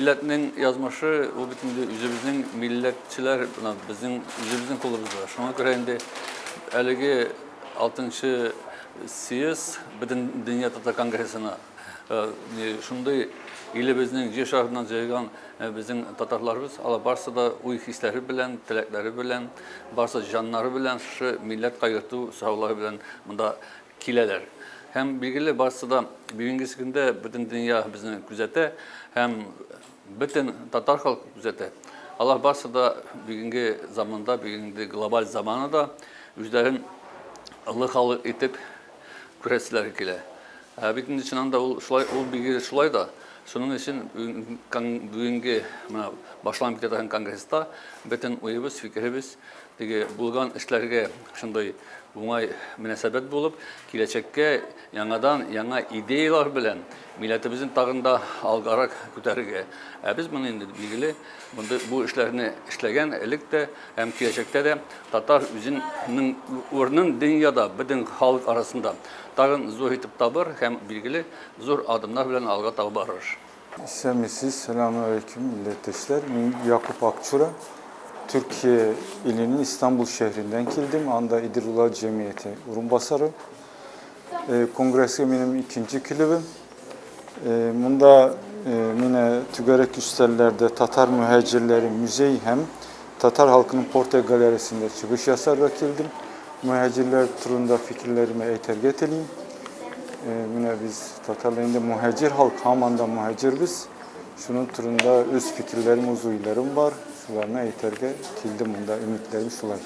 Милләтнең язмышы ул бит инде үзебезнең милләтчеләр, менә безнең үзебезнең кулыбызда. Шуңа күрә инде әлеге алтынчы съезд Бөтендөнья татар конгрессына шундый илебезнең җир шарыннан җыелган безнең татарларыбыз, алар барысы да уй-хисләре белән, теләкләре белән, барысы җаннары белән шушы милләт кайгырту сораулары белән монда киләләр. Һәм, билгеле, барысы да бүгенгесе көндә бөтен дөнья безне күзәтә һәм бөтен татар халкы күзәтә. Алар барысы да бүгенге заманда, бүгенге глобаль заманада үзләрен олы халык итеп күрәселәре килә. Ә бит инде чыннан да ул шулай, ул билгеле шулай да. Шуның өчен бүгенге менә башланып китә торган конгресста бөтен уебыз, фикеребез теге булган эшләргә шундый уңай мөнәсәбәт булып, киләчәккә яңадан яңа идеялар белән милләтебезне тагын да алгарак күтәрергә. Ә без моны инде билгеле, мондый бу эшләрне эшләгән элек тә һәм киләчәктә дә татар үзенең урынын дөньяда, бөтен халык арасында тагын зур итеп табыр һәм билгеле зур адымнар белән алга таба барыр. Исәнмесез, сәламүалейкүм, милләттәшләр. Мин Якуп Акчура. Türkiye ilinin İstanbul şehrinden kildim. Анда İdil Cemiyeti урынбасары. Kongreske минем ikinci kilibim. Munda mine tügerek üstellerde Tatar mühacirleri müzeyi hem Tatar halkının Porte Galerisi'nde çıkış yasarga kildim. Mühacirler turunda fikirlerimi eyterge eteleyim. Mine biz Tatarlarında muhacir halk, hamanda muhacir biz. Şunun turunda öz fikirlerim, öz uylarım var. Şularına eyterge kildim bunda ümitlerim şular.